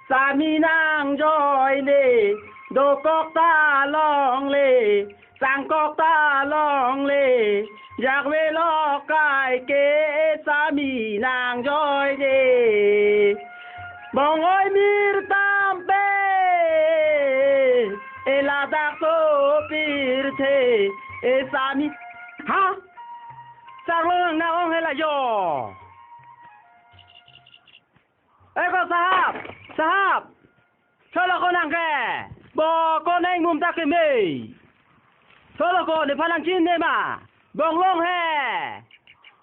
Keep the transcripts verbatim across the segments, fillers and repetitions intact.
Sami nangjoine, dokok ta longle, sangkok ta longle, jakve lok kaike, sami nangjoine. Bong-oi mir tampe, e ladak sopirthe, e sami. Ha? Sarlong nang ong hela jo. Oi ko sahab, sahab. Solo ko nang ke. Bo ko neng mum ta keme. Solo ko nephan nangchinine ma. Bong long he.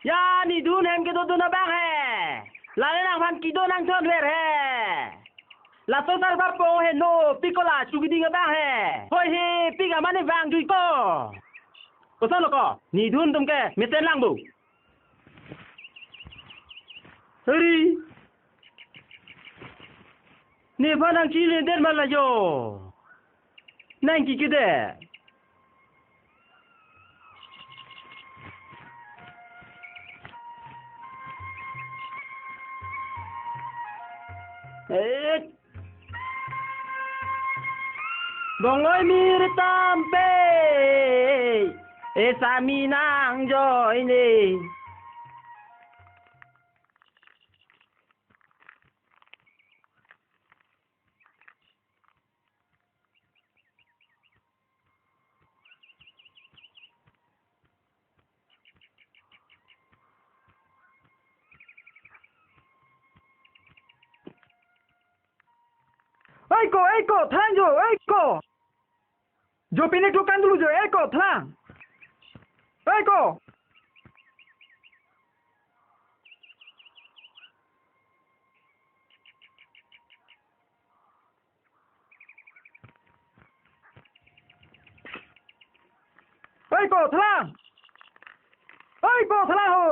Ya nidun hem kedodun abang he. Lale nangphan kedo nangthon ver he. Laso sar papo he no pikola chukiding abang he. Hoi he pik amane vang jui ko. Ko solo ko. Nidun atum ke mesen lang bu. Hari. Nephan nangchini den mala jo. Nang kiki de. Eh. Bong-oi mir tampe. E sami nangjoine. Oi ko, oi ko, thang jo, oi ko. Jo pine tu kan dulu jo, oi ko, thang. Oi ko. Oi ko, thlang. Oi ko, thlang ho.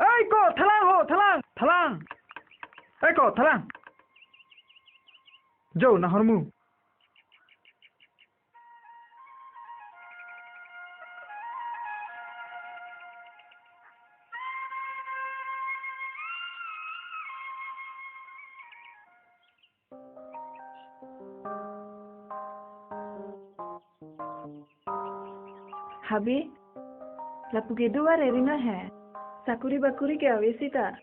Oi ko, thlang ho, thlang, thlang. Oi ko, thlang. Jo, nahormu. Habe, lapu kedo arerina he. Sakuri bakuri ke ave sita.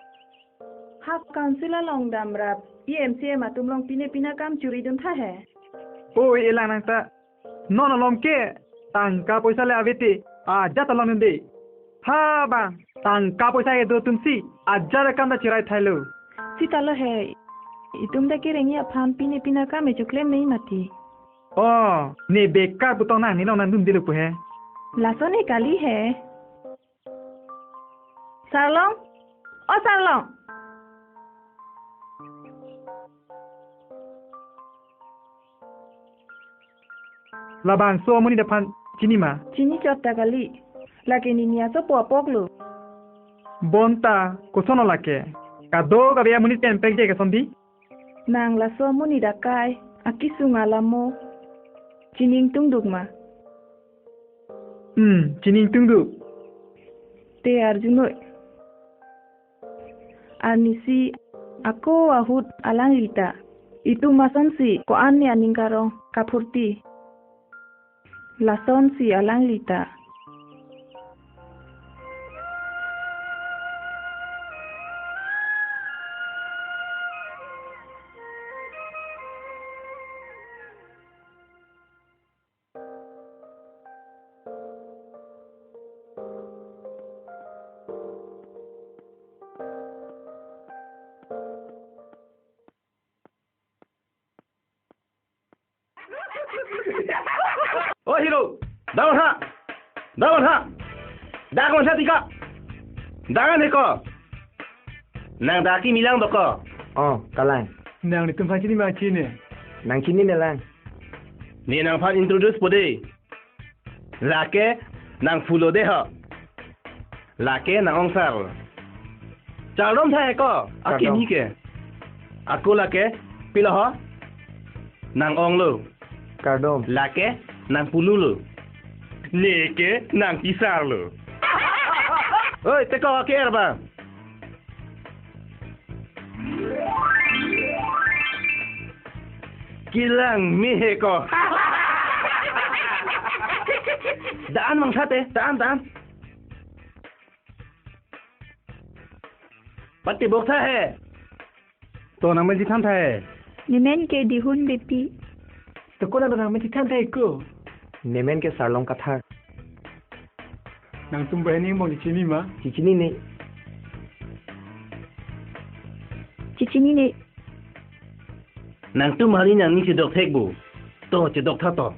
Half council along damrap, E M C M atum along pine pina kam churi dun tha he. Oi, elang nang ta. Non alom ke tangka poisa le ave te, ajat along nende. Ha bang, tangka poisa kedo atumsi ajat akam ta chirai thailo. Sita lo he, itum ta kerengji aphan pine pina kam echoklem nei mati. Oh, ne bekar putong nang ne long nang dundelo pu he. Laso ne kali he. Sarlong, o Sarlong. Labangso amonit aphan chini ma? Chini chot ta kali. Lake nini asopo apok lo. Bonta, kosonlo lake? Kadokave amonit pen pekje kesonbi? Nang laso amonit akai, akesung alamo. Chini ingtungduk ma? Hmm, chini ingtungduk. Te arjunoi. Arnisi ako ahut alangli ta. Itum asonsi ko-an ne aning karong kaphurti. Lasonsi alangli ta. O Hero, dang ha, dang ha, dang ha tika, dang ne ko, nang dak kimi lang doko. Oh, kalang. Nang netum phan chini ma chini? Nang chinine lang. Ne nangphan introduce po de. Lake nang Phulo de ho. Lake nang ongsar. Chardom tha eko. Ake Chardom. Ni ke. Ako lake pilo ho. Nang onglo. Kardom. Lake nang Phulu lo. Neke nang Kisar lo. Oi, teko ake er ba. Kelang me he ko. Dan mangtha te, dan, dan. Pati bok tha he. To nangmen chethan tha he. Nemen ke Dihun Beypi. To konat nangmen chethan tha he ko. Nemen ke Sarlong Kathar. Nangtum banghini angbong chechinine ma? Chechinine. Chechinine. Nangtum banghini nangning chedok thek bo. To chedok tha to.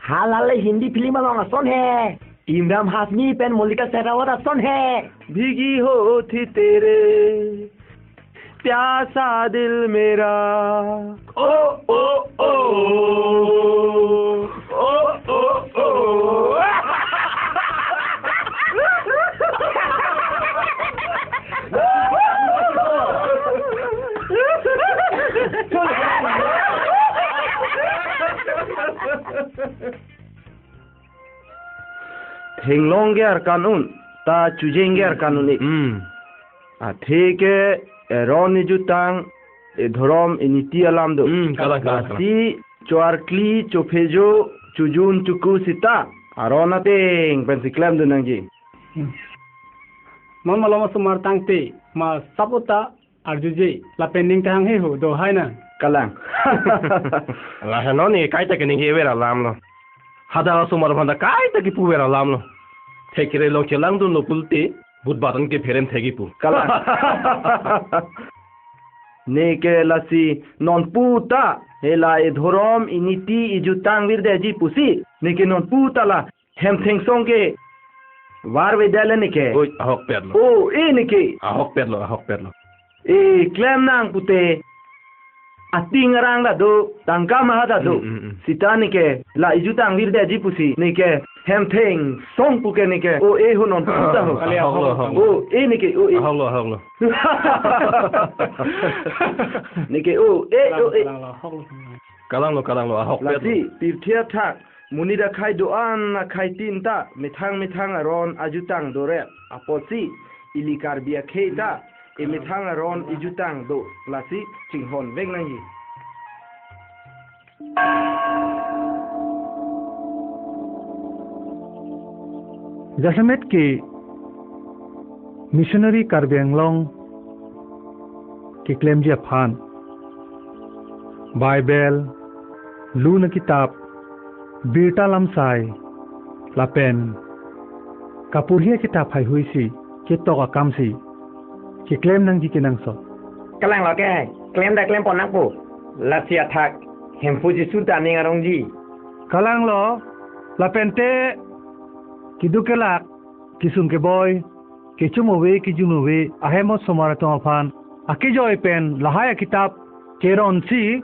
Hala le Hindi film along ason he. Imran Hashmi pen Malika Sherawat ason he. भीगी होठी तेरे प्यासा दिल मेरा। ओ, ओ, ओ। ओ, ओ, ओ। Thenglong ke arkan un, ta chojeng ke arkan un-e. Hmm. Athe ke, eh, aron ejutang, eh, dhorom initi alam do. Hmm, kalang, kalang, kalang. Lasi choarkli, chophejo, chojun, choku sita aron ateng pensi klemdun nangji. Hmm. Non malom asomar tangte, ma sap-ota arjuje, lapen ning tahang he ho, do hai na. Kalang. Lahenlo ne kaita kening kever alam lo. Hadak asomar aphan ta kaita kepuver alam lo. Thekre along chelangdunlo pulote, but batan kepherem thekji pu. Kalang. Neke lasi nonpu ta, hela edhorom initi ejutang virdetji pusi, neke nonpu ta la hem thengsong ke varvedetlo neke. Oi, ahokpetlo. O, e neke. Ahokpetlo, ahokpetlo. E, klem nang pute. Ating arang ta do, tangka maha ta do. Mm, mm, mm. Sita neke, la ejutang virdetji pusi, neke hem thengsong pu ke neke. O, e ho nonpu ta ho. Kali ahoklo, ahoklo. O, e neke, o, e. Ahoklo, ahoklo. Neke, o, e, o, e. Kalang, kalang, ahoklo. Kalanglo, kalanglo, ahokpetlo. Lasi, pirthe athak, monit akhei do-an akhei tin ta methang methang aron ajutang dorep apotsi ili Karbi akhei ta emethang aron ejutang do, lasi chinghon vek nangji. Jasemet ke missionary Karbi Anglong keklemji aphan Bible, lun akitap, birta lamsai, lapen kaporhi akitap haihui si ketok akamsi keklem nangji kenangsot. Kalanglo ke, klem ta klem pon nangpo. Lasi athak Hemphu Jisu ta aning arongji. Kalanglo, lapente keduk kelak, kesung keboi, kechum ave, kejun ave, ahem osomar atum aphan akejoi pen lahai akitap keronsi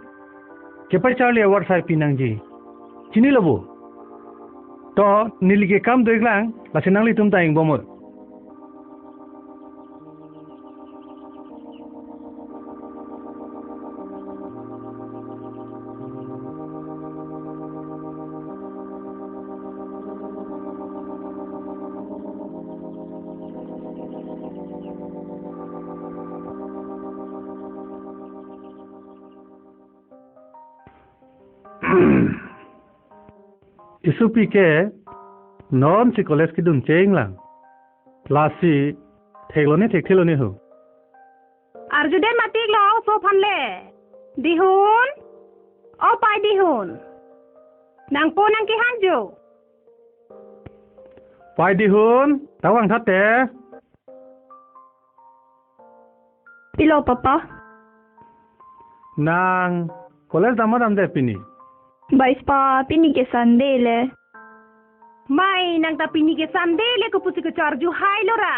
kepacharli avar sai pinangji. Chinilo bo? To, neli ke kam do-iklang, lasi nanglitum ta ingbomnon. Isopi ke non si college kedun chenglang. Lasi theklone thekthelo ne ho. Arjudet matik lo oso aphan le. Dihun. O pai Dihun. Nangpo nang kehang jo. Pai Dihun, ta vangtha te. Pilo, papa? Nang college dam ma damde pini? Bai spa, pini ke Sunday le. Mai, nang ta pini ke Sunday le kopusi kacharju hailo ra.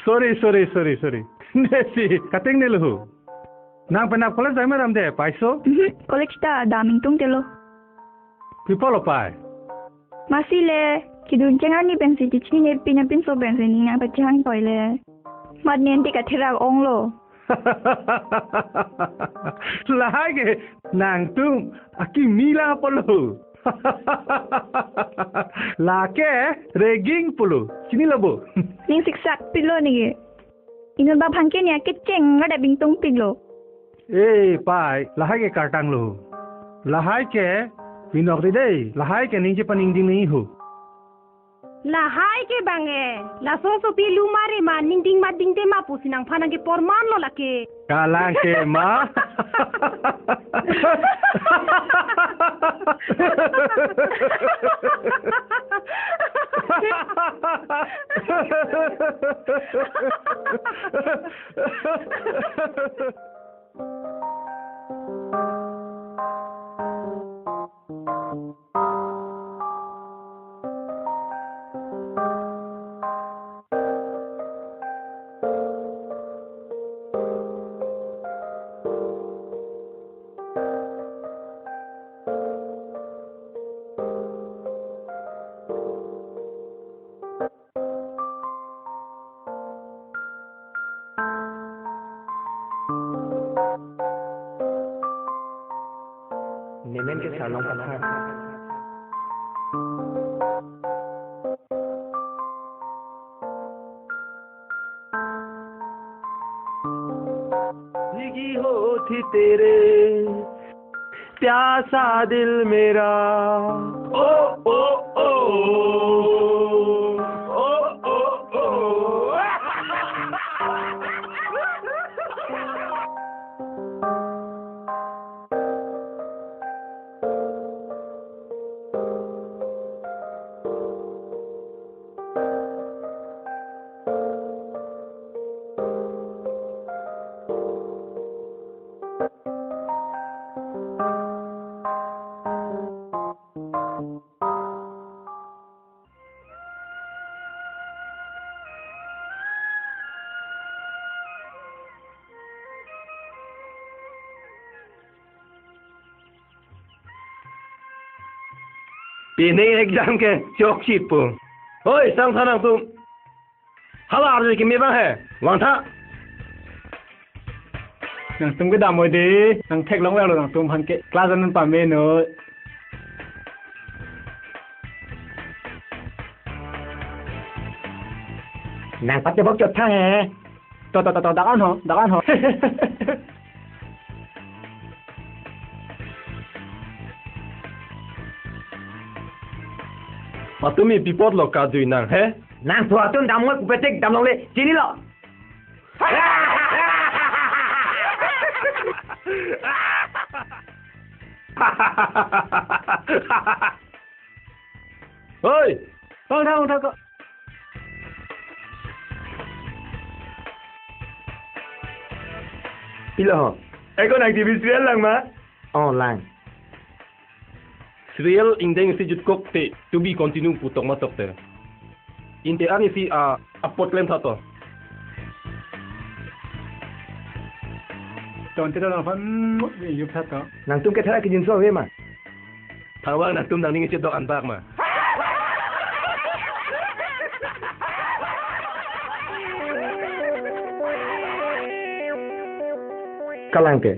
Sorry, sorry, sorry, sorry. Nesi, kating ne luhu. Nang penap college dam ma damde, paiso? Mhm, college ta dam ingtungte lo. Pi apotlo pai? Masi le, kedun cheng arni pensi kechinine pin apinso pensi ning nangpachehang toi le. Mat nen te katherak onglo. Lahai ke nangtum akimi lang apotlo. Lake ragging pulo. Chinilo bo? Ning siksak pilo neke. Inut bap aphan ke ne akecheng ngadap ingtungpiklo. Eh, pai, lahai ke kartang lo. Lahai ke pinok de dei, lahai ke ningje paningding nangji ho. Lahai ke bang e, laso sopi lumare ma ningding ma dingde ma pusi nangphan nangke porman lo lake. Kalang ke ma. Nemen ke Sarlong Pathar. Jigi ho thi tere, pyasa dil mera. Oh, oh, oh. Oh, oh, oh. Pining exam ke chokchit po. Hoi, sangtha nangtum. Hala arju kimi bang he. Vangtha. Nangtum kedam oi de, nang theklong lo nangtum aphan ke class an pame noi. Nang patebok chot thang he. To, to, to, to, dak an ho, dak an ho. Patumi pi apot lo kajui nang he? Nang thu atum dam moi kupetik dam longle, chinilo. Hoi! Uthak, uthak, uthak. Pilo ho? Eko nang T V serial lang ma? Oh, lang. Serial ingdeng si jutkok te to be continue pu tokma tokte. Inte arnisi a apot klem tha to. Ton te ton fan yup tha to. Nangtum ke thara kijinso ave ma? Thangvang nangtum nangning chedok anbak ma? Kalang ke.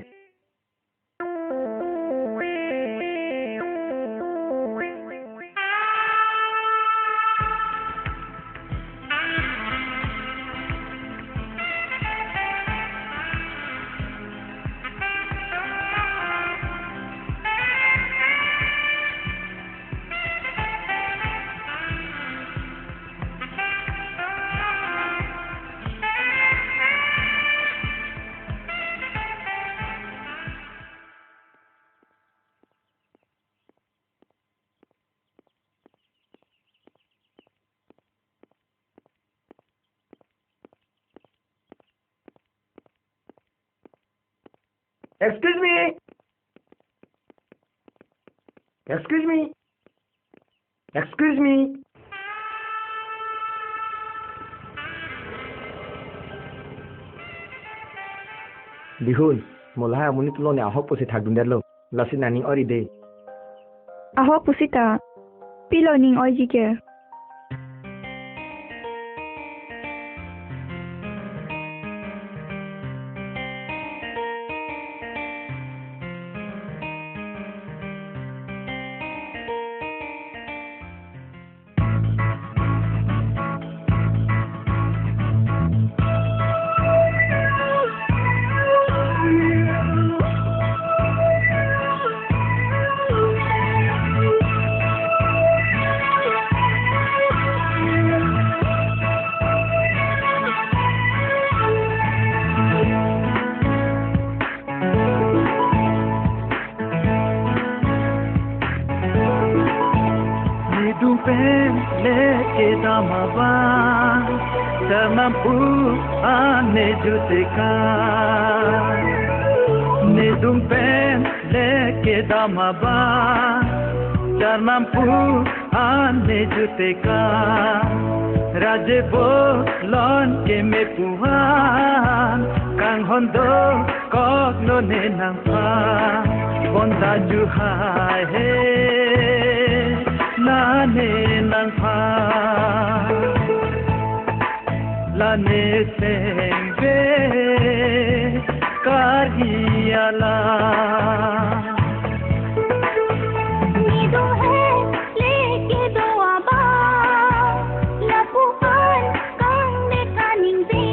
Excuse me. Excuse me. Excuse me. Bihun, mo lahai amonit along ne ahok pusi thakdundetlo. Lasi nangning oiri de. Ahok pusi ta, pilo ning oiji ke? Kedam abang, Charnampu an ne juteka. Nedung pen le kedam abang, Charnampu an ne juteka. Raje bolon keme pu an, kanghon dokoklo ne nangphan. Bonta juhai he, la ne nangphan. La ne sengve karhi alam. Nedung he le kedo abang, lapu an kang ne kaningve.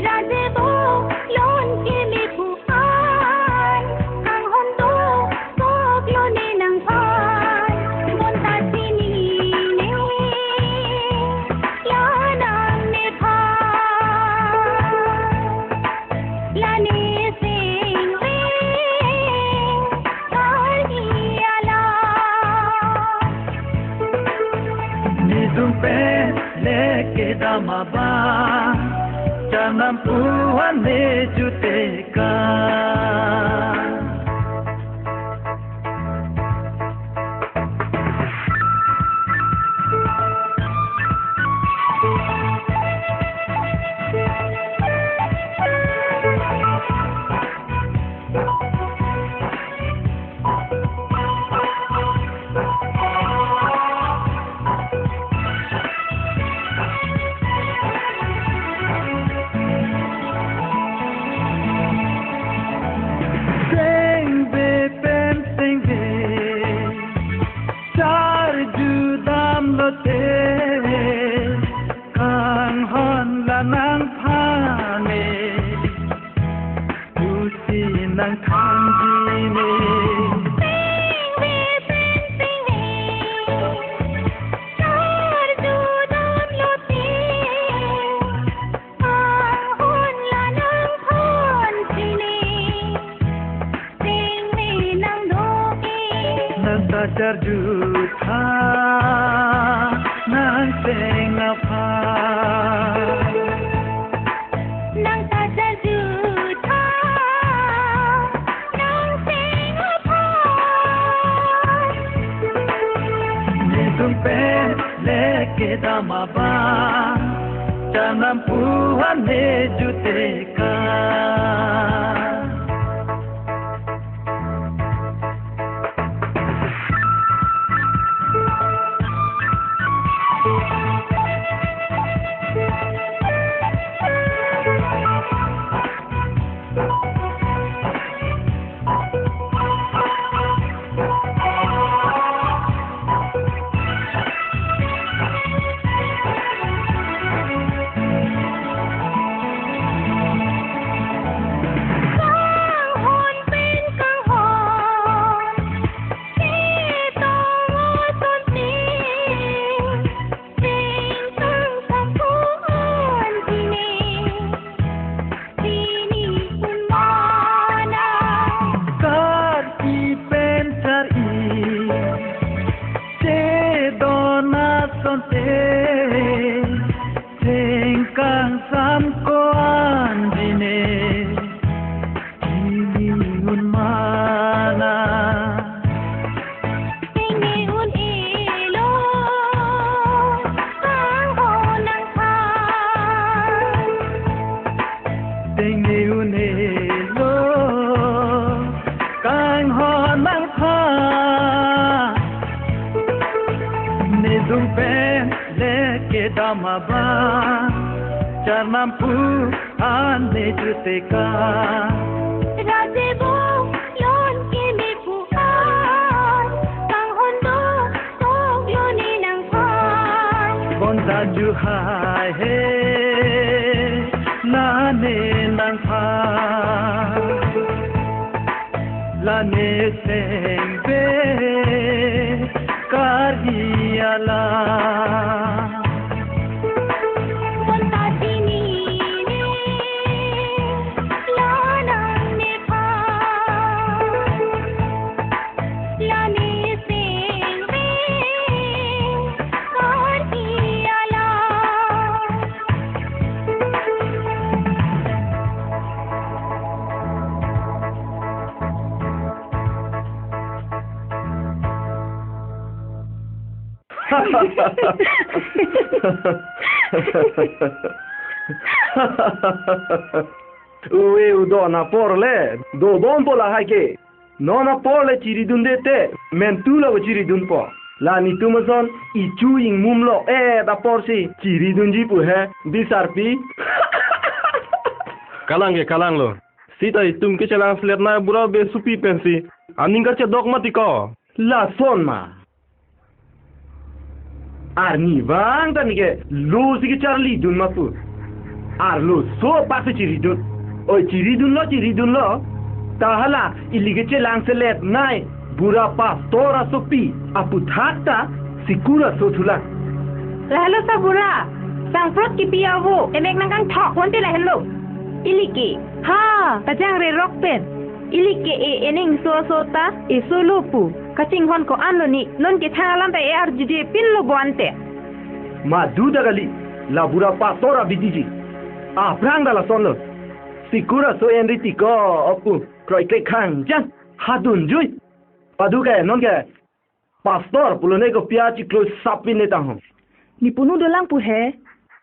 Raje bolon keme pu an, kanghon dokoklo ne nangphan. Bonta chinine, la nang nephan. La ne sengve karhi alam. Nedung pen le kedam abang, Charnampu an ne juteka. Sengve pen sengve charju damlote, kanghon la nangphan ne, pusi nangthanji ne. Sengve pen sengve charju damlote, kanghon la nangphan chine. Sengve nang do-e. Nang ta charjutha nang seng aphan. Nang ta charjutha nang seng aphan. Nedung pen le kedam abang, Charnampu an ne juteka. Kanghon pen kanghon, chetong asonte, seng kangsam ko-an chine. Chini un ma nang. Karpi pen char-i chedon asonte, seng kangsam ko-an chine. Chini un ma nang. Tengne un-elo, kanghon nangphan. Tengne un-elo, kanghon nangphan. Nedung pen le kedam abang, Charnampu an ne juteka. Raje bolon keme pu an, kanghon dokoklo ne nangphan. Bonta juhai he, la ne nangphan. La ne sengve karhi alam. Bonta chinine, la nang nephan. La ne sengve kar Uve, udon apor le dobompo lahai ke. Non apor le chiridunde te, mentu lo chiridunpo. La netum ason ichu ingmum lo-et aporsi chiridunji pu he, bisarpi. Kalang ke, kalanglo. Sita itum kechelangselet nai bura abe asopi pensi aning kachedok mati ko. Lason ma. Arnivang ta neke lo si kecharlidun ma pu. Arloso apak si chiridun. Oi, chiridunlo, chiridunlo. Ta hala ili kechelangselet nai bura pastor asopi aputhak ta Sikur aso thulang. Lahelo sa bura, sangprot kipi avo, emek nangkangthok wante lahelo. Ili ke, ha, kajangre rok pen. Ili ke e ening so so ta, e solo pu. Kachinghon ko-an lo ni, non ke thang alam ta e arjudepin lo bo ante. Madu ta kali, la bura pastor abidiji. Aphrang ta lasonlo. Sikur aso enri tiko, opu, kroikrek khang jang, hadun jui. Padu ke, non ke, pastor, pulo ne kopi achiklo sapin ne tangho. Ne punu dolang pu he.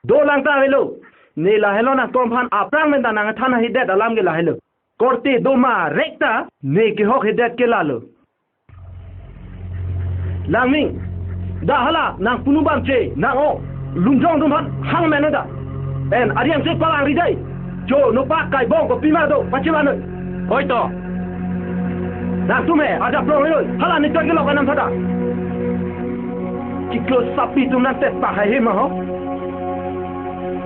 Dolang ta avelo. Ne lahelo nangtumphan aphrang pen ta nangthan ahidet alam ke lahelo. Korte doma rekta, ne kehok hidet ke lalo. Langming, da hala nangpunu bamche, nang-o, lungjong atum aphan hang meno da. En, ariang se palang ridai. Jo, nopak kaibong kopi ma do, pachevan noi. Oi to. Nangtum he, ada prong noi, hala ne choi kelok anam thada. Chiklo sapi atum nangtet pahai he ma ho.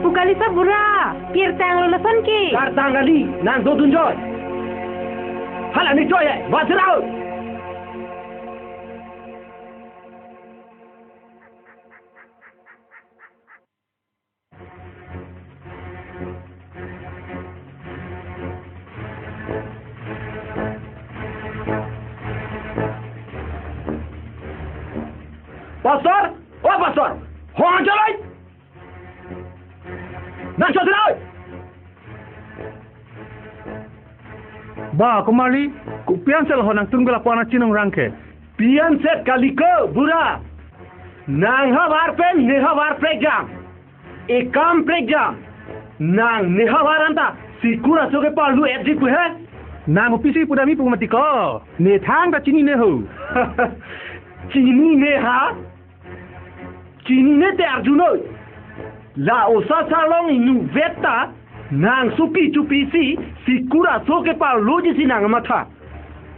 Pu kali sa bura, pirtang lo lason ke. Kartang kali, nang dodun joi. Hala ne choi he, vajra ho. Pastor, o pastor, hong ajalai. Nang chosroi. Ba, komarli, kopi ansi ho nangtum ke lapu-an chinong rang ke. Pi ansi kali ko, bura. Nang havar pen, ne havar prekjam. Ekam prekjam. Nang ne havar anta, Sikur aso ke parlu etji pu he. Nang opisi pudami pu mati ko. Ne thang ta chinine ho. Chinine ha? Chinine te arjunoi. La osa salong inutvet ta, nang sopi chopisi, Sikur aso ke parluji si nang matha.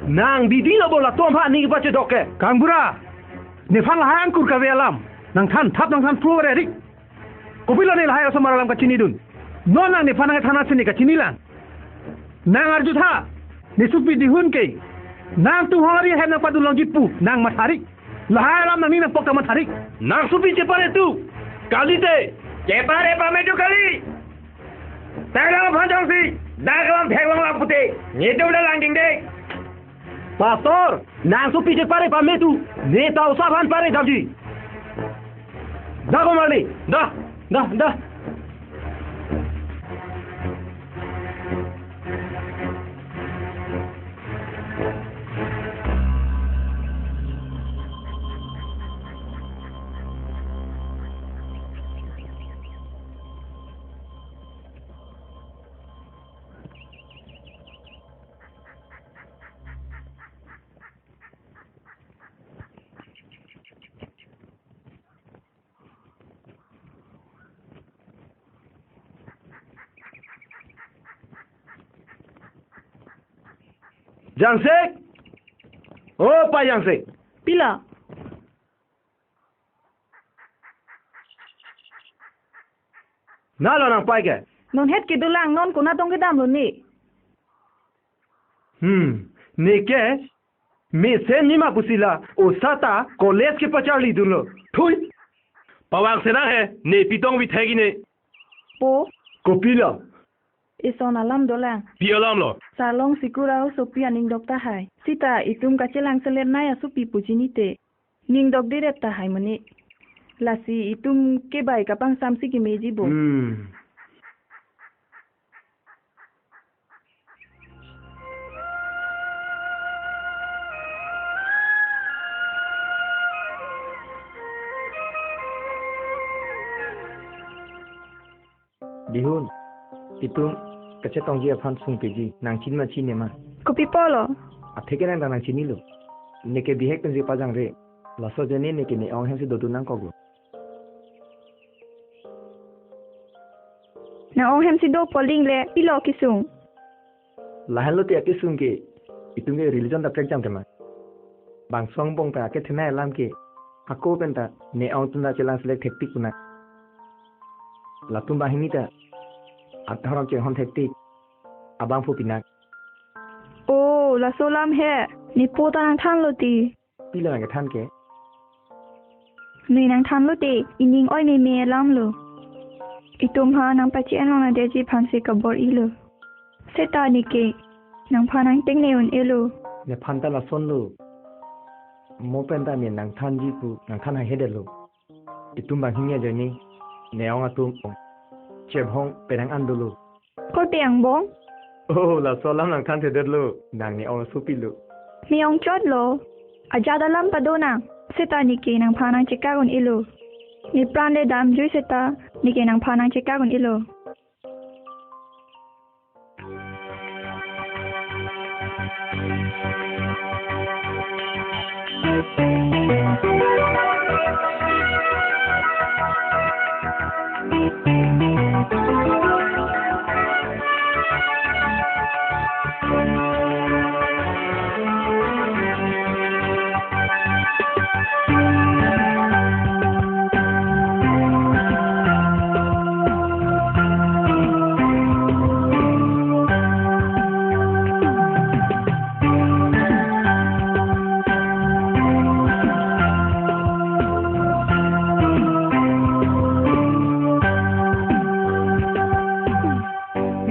Nang bidi lo bo latum aphan ning pachedok ke. Kangbura, nephan lahai angkur kave alam. Nangthan thap nangthan pro re rik. Kopilo ne lahai osomar alam kachinidun. Non nang nephan nangthan asi ne kachinilang. Nang arjutha, ne sopi dihun ke. Nangtum hongri hem nangpadun longji pu, nang matha rik. Lahai alam nangning nangpok ta matha rik. Nang sopi chepare tu. Kalite. Chepare pame tu kali. Tanglang aphan jongsi, dak alam theklong lang pute. Netum da langding de. Pastor, nang sopi chepare pame tu. Ne ta osa aphan pare damji. Da komarli. Da, da, da. Jangsek! O pa Jangsek! Pila? Nalo nangpai ke? Non het kedolang, non konat tong kedamlo ne. Hmm, ne ke? Mesen nima pusi la, osa ta college kepacharlidunlo. Thui! Pavang senang he, ne pitong vithek ne. Po. Kopilo? Ison alam dolang. Pi alamlo? Salong Sikur asopi aning dok tahai. Sita itum kachelangselet nai asopi pu chinite. Ning dokdedet tahai mane. Lasi itum kebai kapangsam si kemeji bo. Hmm. Bihun, itum kachetongji aphan sungpeji, nang chin ma chinine ma? Kopi apotlo? Atheke nang ta nang chinilo. Neke bihek pensi pajangre. Laso ajoine neke ne-ong ahemsi dodun nangkoklo. Nang-ong ahemsi do poling le, pilo kesung? Lahenlo te akesung ke, itum ke religion ta prekjam tema. Bangso angbong ta akethenei alam ke, hako pen ta ne-ong atum ta chelang selek thektik puna. Latum banghini ta adhorom chenghon thektik, abangphu pinak. O, laso alam he, nepo ta nangthanlo ti. Pilo nang kethan ke? Nui nangthanlo te, ining oi meme alamlo. Itum ha nangpache-en longledetji aphansi kabor-ilo. Seta neke nangphan nangtengne un-elo. Nephan ta lasonlo. Mo pen ta ne nangthanji pu nangthan haihedetlo. Itum banghini ajoine ne-ong atum chebhong penang an dolo. Kopi angbong? Oh, laso alam nangthanthedetlo. Nang ne-ong sopilo. Ne-ong chotlo. Ajat alam pado nang. Seta neke nangphan nangchekak un-elo. Nepran le damjui seta neke nangphan nangchekak un-elo.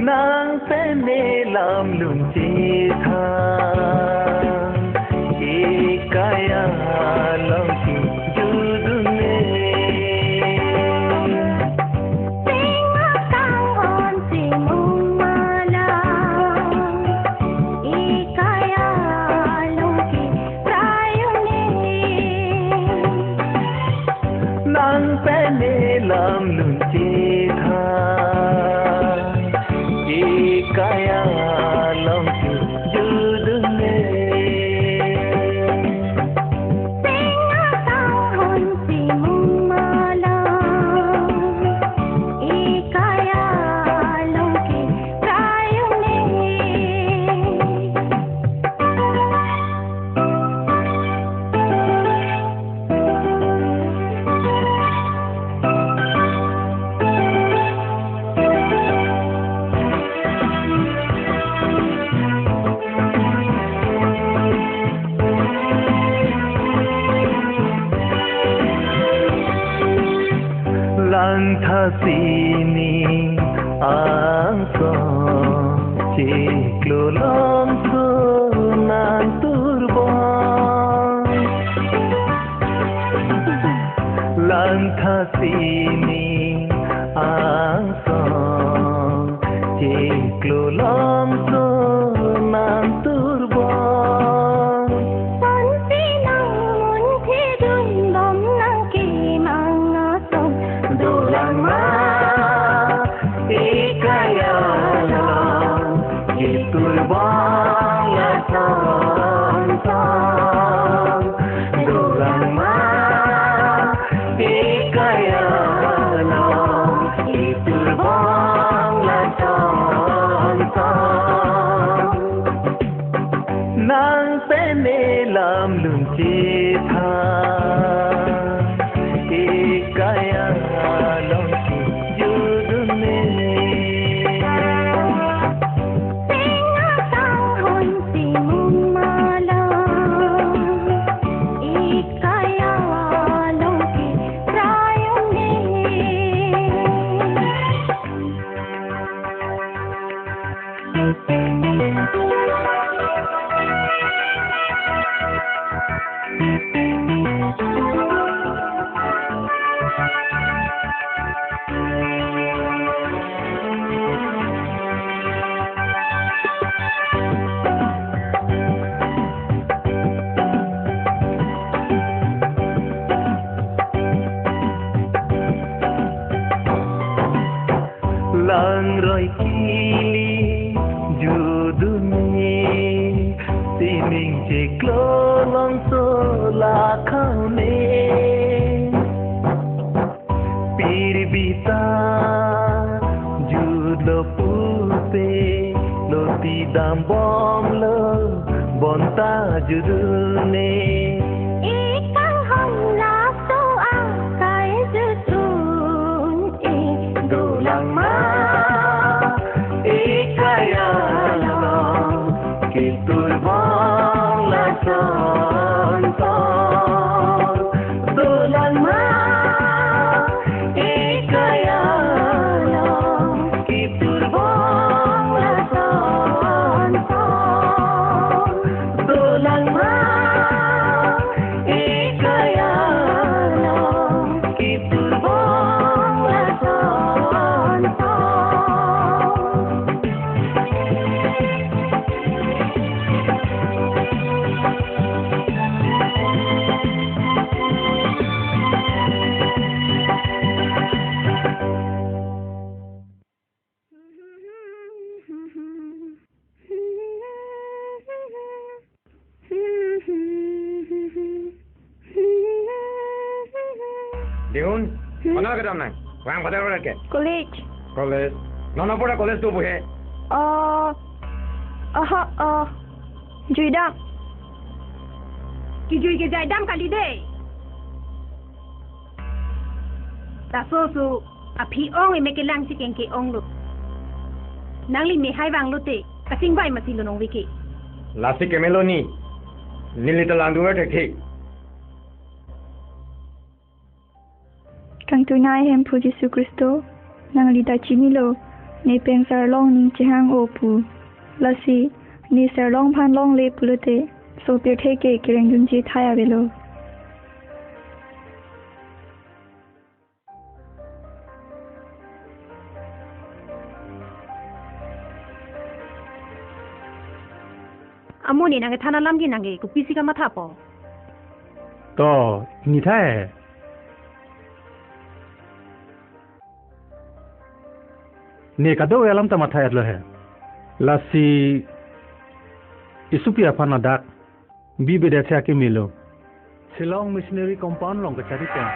Nang pen ne lam lun chethan, e kaya along kejut un-e. Penga kanghon si mung ma la, e kaya along keprai un-e. Nang pen ne lam lun chethan, e kaya along kejut un-e. Penga kanghon si mung ma la, e kaya along keprai un-e. Langtha sining angsong chiklo longso nang turbon. Langtha sining angsong chiklo longso nang turbon. Pansi nang munthi dunbom nang kemang asong dolang ma, e kaya along keturbon lasonsong. Dolang ma, e kaya along keturbon lasonsong. Nang pen ne lam lun chethan, e kaya along kejut un-e. Penga kanghon si mung ma la, e kaya along keprai un-e. Ning chiklo longso lakhang ne. Pirbi ta jutlo pupe, loti dambomlo bonta judune. Ikang hong laso akai jutun e. Dolang ma, ikaya lo, kitur bong lason ton. Dolang ma, ikaya lo, kitur bong lason ton. Dolang ma, ikaya lo, kitur bong lason ton. Dihun, hmm? Mana kedam nang? Wang pada orang ke? College. College. Nona pura college tu buhe? Oh, aha, oh, juidam. Kijui ke jaidam kali dei. Laso so aphi ong eme kelang si kengke onglo. Nangli mehai vanglote kachingvai masi lo nong veke. Lasi kemelo ni. Neli ta lang dunga thekthe. Kangtunai Hemphu Jisu Khristo, nangli ta chinilo, ne pen sarlong ning chehang-o pu. Lasi ne sarlong aphan longle pulote, so pirthe ke kerengdunji thai avelo. Amo ne nangkethan alam ke nangke kopisi kamathapo? To, nithai. Ne kadokave alam ta matha-etlo he. Lasi isupi aphan ladak bibe det si akemelo. Shillong Missionary Compound along kachari pen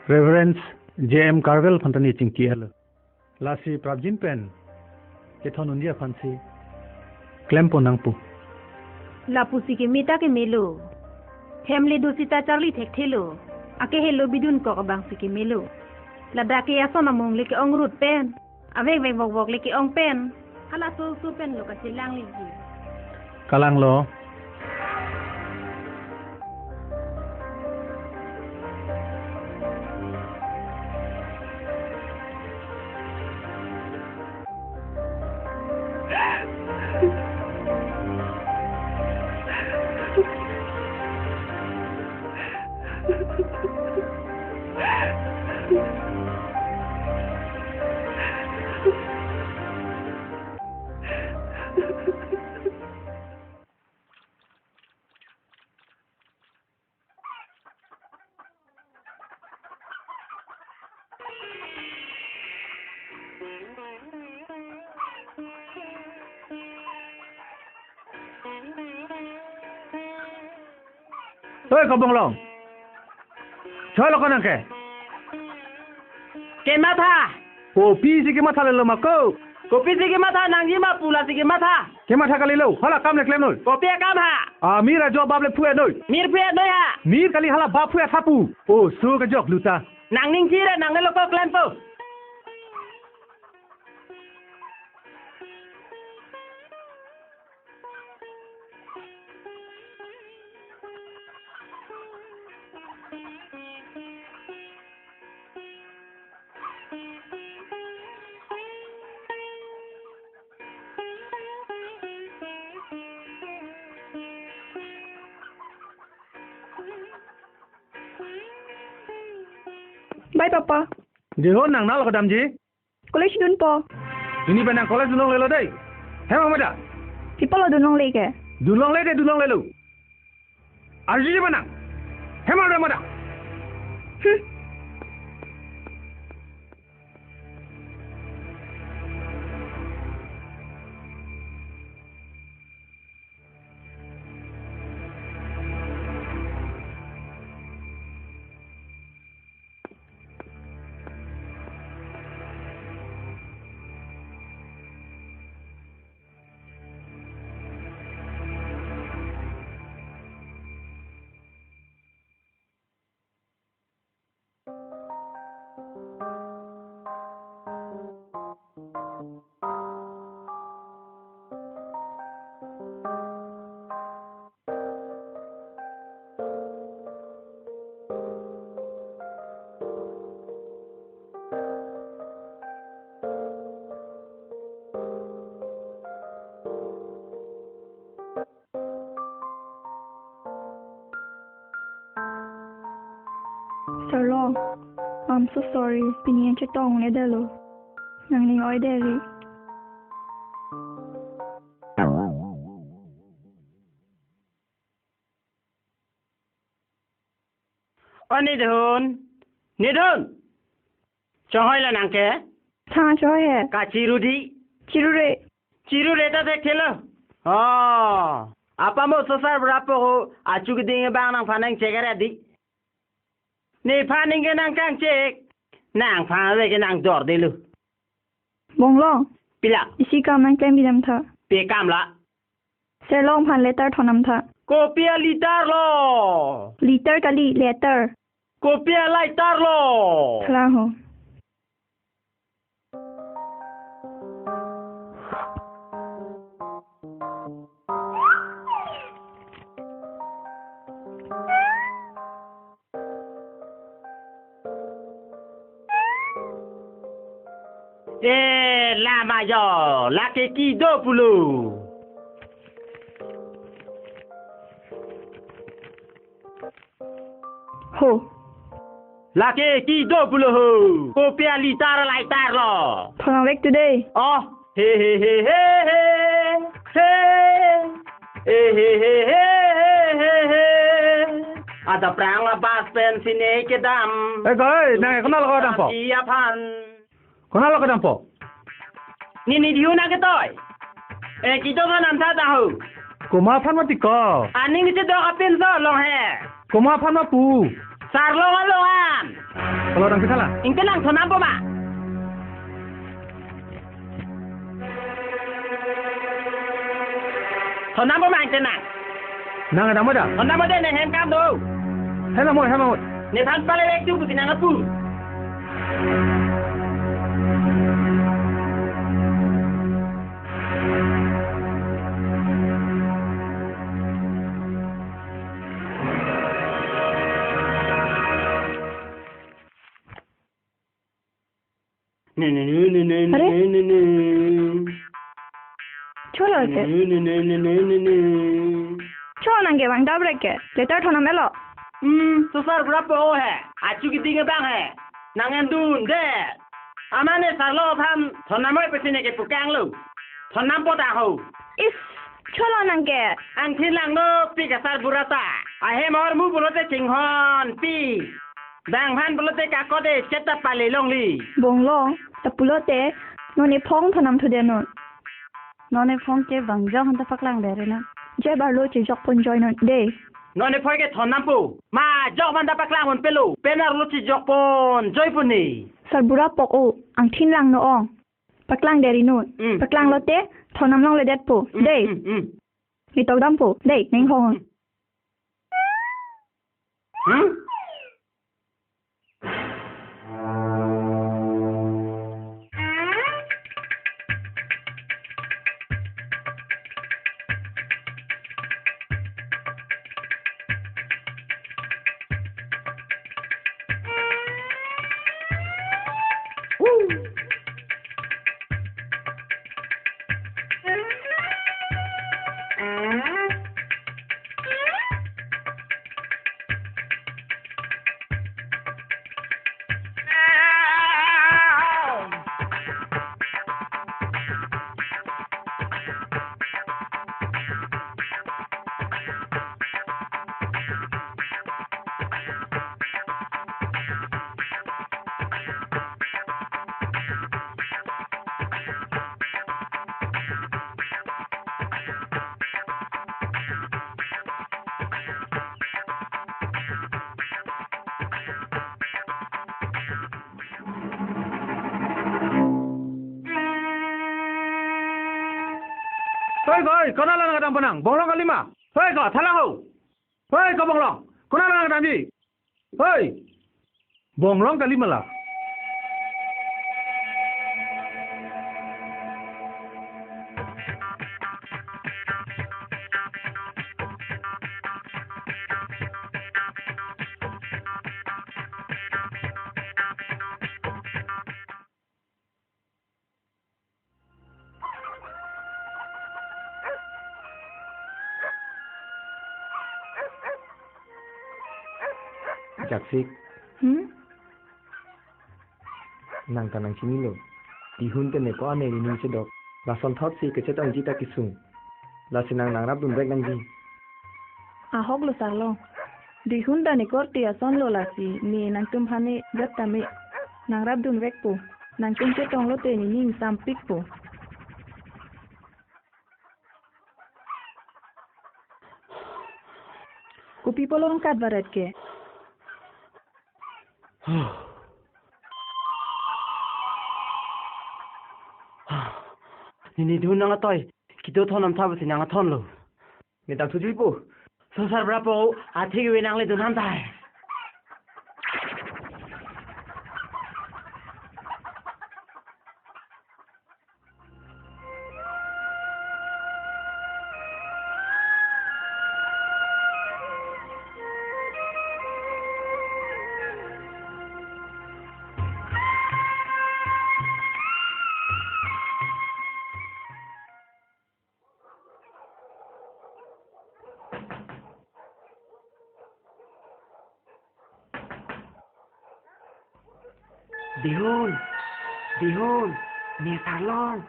Reverend J M Carvel aphan ta ne chingki-etlo. Lasi prapjin pen kethondunji aphan si klempo nangpo. Lapusi keme ta kemelo. Hem le do sita charli thekthelo. Akehelo bidunkok abang si kemelo. Ladak ke ason amung le ke-ong rut pen, avek vek vok vok le ke-ong pen, halaso so pen lo kachelang liji. Kalanglo. Oi, Kobonglong. Cholo konang ke? Kematha. Kopisi kematha lelo ma ko? Kopisi kematha nangji ma pu lasi kematha. Kematha kalilo, hala kam le klemnoi. Kopi akam ha? Ah, mir ajo bap le phu-etnoi. Mir phu-etnoi ha? Mir kali hala bap phu-et tha pu. Oh, so kejok luta. Nang ning chire nang le lo ko klempo. Bye, Papa. Dihun, nang nalo kedamji? College dunpo. Pini pen nang college dunlonglelo dei. Hem amoda. Pipolo dunlongle ke? Dunlongle dei, dunlonglelo. Arjuji ma nang. Hem amoda. Hmm. Sir Long, I'm so sorry. Pini an chetongledetlo. Nangning oidetri. O Nidhun, Nidhun. Chonghoi lo nangke? Tha, chonghoi he. Kachirudi. Chirure. Chirure ta thekthelo. Oh, apamo so sarbura pok achu keding abang nangphan nangchekre di. Nephan ningke nangkangchek. Nangphan ave ke nangdordetlo. Bonglong. Pila. Isi kam nangklem bidam tha. Pe kam la? Sir Long aphan letter thondam tha. Kopi a letter lo? Letter kali, letter. Kopi a letter lo? Thalang ho. Eh, lama jo, lake kedo pulo. Ho. Lake kedo pulo ho. Kopi a letter, letter lo? Thondam vek tu dei. Oh. He, he, he, he, he, he. He. He, he, he, he, he, he, he. Ada prang la bas pen sine kedam. Eh, koi, nang konat lo kedampo? Iya phan. Konat lo kedampo? Ne Nidhun nangketoi. Eh, kedo thondam tha ta ho. Komat aphan mati ko? Aning isi dok apin so Long he. Komat aphan ma pu? Sir Long along an. Kalau nang pithala. Ingke nang thondampo ma? Thondampo ma ingke nang? Nang kedam ma da? Thondampo dei, ne hem kam do. Hem mo, hem mo. Nephan pale vek tu pusi nang apu. Ne, ne, ne, ne, ne, ne, Are? Ne, ne, ne. Cholo ke? Ne, ne, ne, ne, ne, ne, ne. Cho nangke bang dabre ke. Letter thondam etlo. Hmm, so sarbura pok he. Achu keding abang he. Nang endunde. Amane Sir Long aphan thondam noi pusi neke pukanglo. Thondampo ta ho. Is, cholo nangke. Angthin langno pik a sarbura ta. Ahem ahormu pulote chinghonpi. Bang aphan pulote kakot-e chet ta pale longli. Bonglong, ta pulote, non ephong thondam thudet non. Non ephong ke bang jok aphan ta paklang dere non. Je barlo chejok pon joi non dei. Non ephong ke thondampo. Ma jok aphan ta paklang pon pelo. Pen arlo chejok pon joi pon ni. Sarbura pok o, angthin langno ong. Paklang deri non. Mm. Paklang lote, thondam longledetpo. Mm, dei. Mm, mm. Netok dampo. Dei, neng hong. Mm. Hmm? Hei, hei, konat lo nang kedam penang? Bonglong kalima. Hei, ko, thalang ho. Hei, ko Bonglong. Konat lo nang kedamji? Hei. Bonglong kalima la. Jaksik, Hmm? Nang ta nangchinilo. Dihun tame ko-an ne nening chedok. Lason thotsi kachetongji ta kesung. Lasi nang nangrapdunvek nangji. Ahok lo sarlong. Dihun ta ne korte ason lo lasi ne nangtum aphan ne jat tame nangrapdunvekpo. Nangtum chetonglote nening sampikpo. Kopi pulo nangkat varet ke? Nini dihun nang atoi. Kedo thon amtha basi nang athon lo. Ne tang thuji po. Sosar brapo, athik we nangle dun ham tai. Dihun, Dihun, ne sarlong.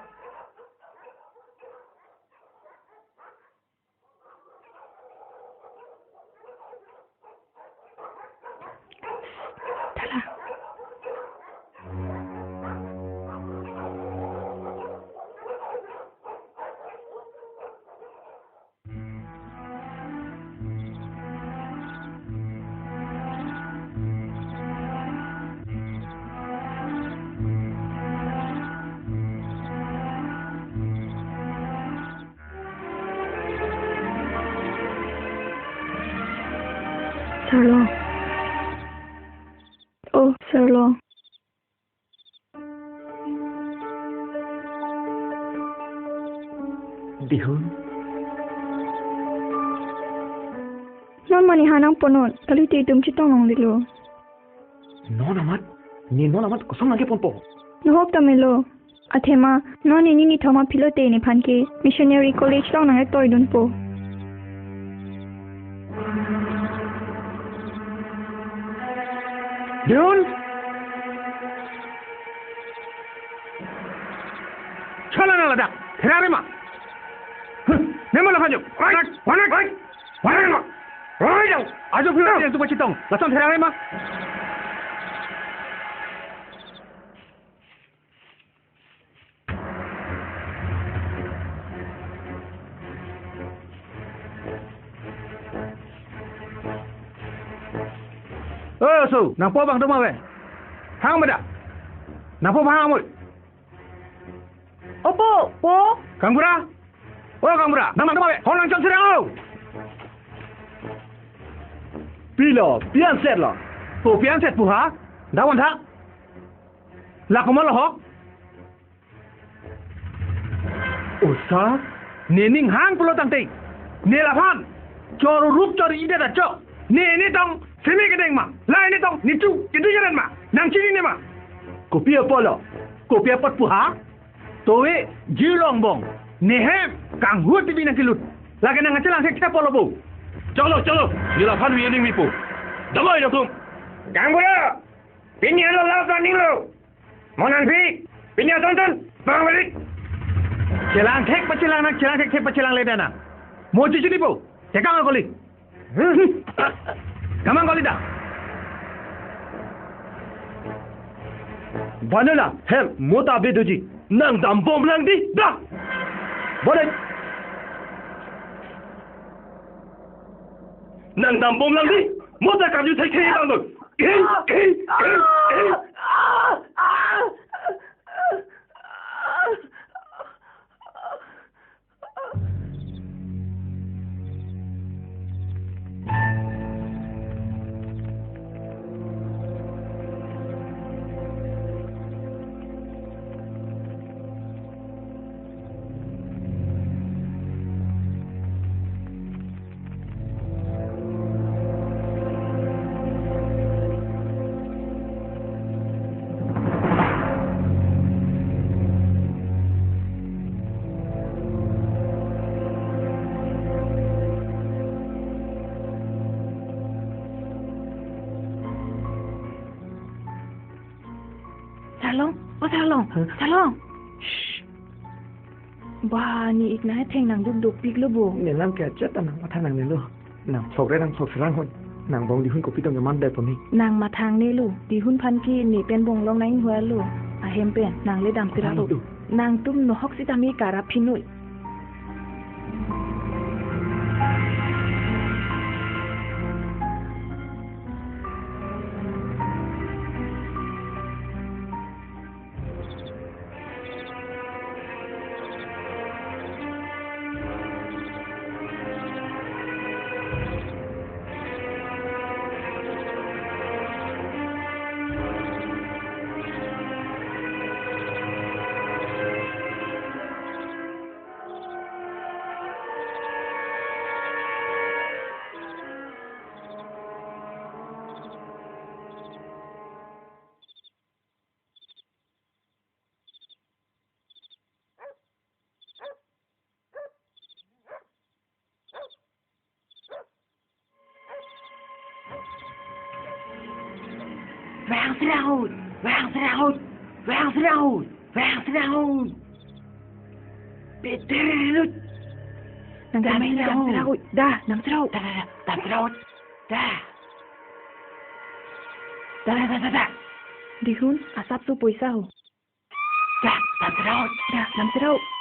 Sarlong. Oh, sarlong. Dihun. Non mane ha nangponnon, kalite itum chetong longdetlo. Non amat, ne non amat kosong nangkeponpo? Nohok ta melo. Athema, non ne nini thoma philote nephan ke missionary college along nangtoidunpo. Dihun. Chala na ladak. Therare ma. Huh, ne ma laphan jo. Oi, oi, oi. Oi, oi. Ajo philo yang tu pachitong. Lason therare ma. Oh, so, nangpo abang do ma ave? Hang ma da. Nangpo abang hang mo. Opo, po. Kangbura. Oh, kangbura. Nang abang do ma ave? Hong nang chon sirang o. Pilo, pian set lo. To pian set pu ha? Dawan tha. La komat lo ho? Osa, ne ning hang pulo tangte. Ne laphan. Chor rup chor idet achok. Ne ne tong simi kedeng ma. La ne tong ne chu kedu jaran ma. Nangchinine ma. Kopi apotlo. Kopi apot pu ha? Towe jirlong bong. Ne hem kanghu tibi nangkelut. Lake nang chelang thek thek pulo bo. Cholo, cholo. Ne laphan wi ning mipo. Damai latum. Kangbura. Pini alo la planning lo. Mo nangpi, pini ason ton, bang balik. Chelang thek pachelang nang, chelang thek thek pachelangle da nang. Mo chichini po, tekang koli. Kamang koli da. Banana, hem, mo ta be doji. Nang dambom lang di, da. Boleh. Nang dambom lang di, mo ta kamju thek thek lang do. Long, o Sarlong, Hah? Sarlong. Shh. Ba, ne ik nangtheng nangduk dukpiklo bo. Ne lam ke achet ta nangmatha nangnelo. Nang phokre nang phok serang hon. Nang bong Dihun kopi tong keman dai poni. Nangmatha nangnelo. Dihun aphan ke ne pen bong long nang-inghualo. Ahem pen, nang le dam Matha sira nang ho. Tu. Nangtum nohok sitame karap phinoi. Vang serahut, vang serahut, vang serahut, vang serahut. Peter lut. Nang Dam damai serahut. Dam serahut. Da, dam serahut. Da, da, da, dam serahut. Da. Da, da, da, da, da. Dihun, asapso poisa ho. Da, dam serahut. Da, dam serahut.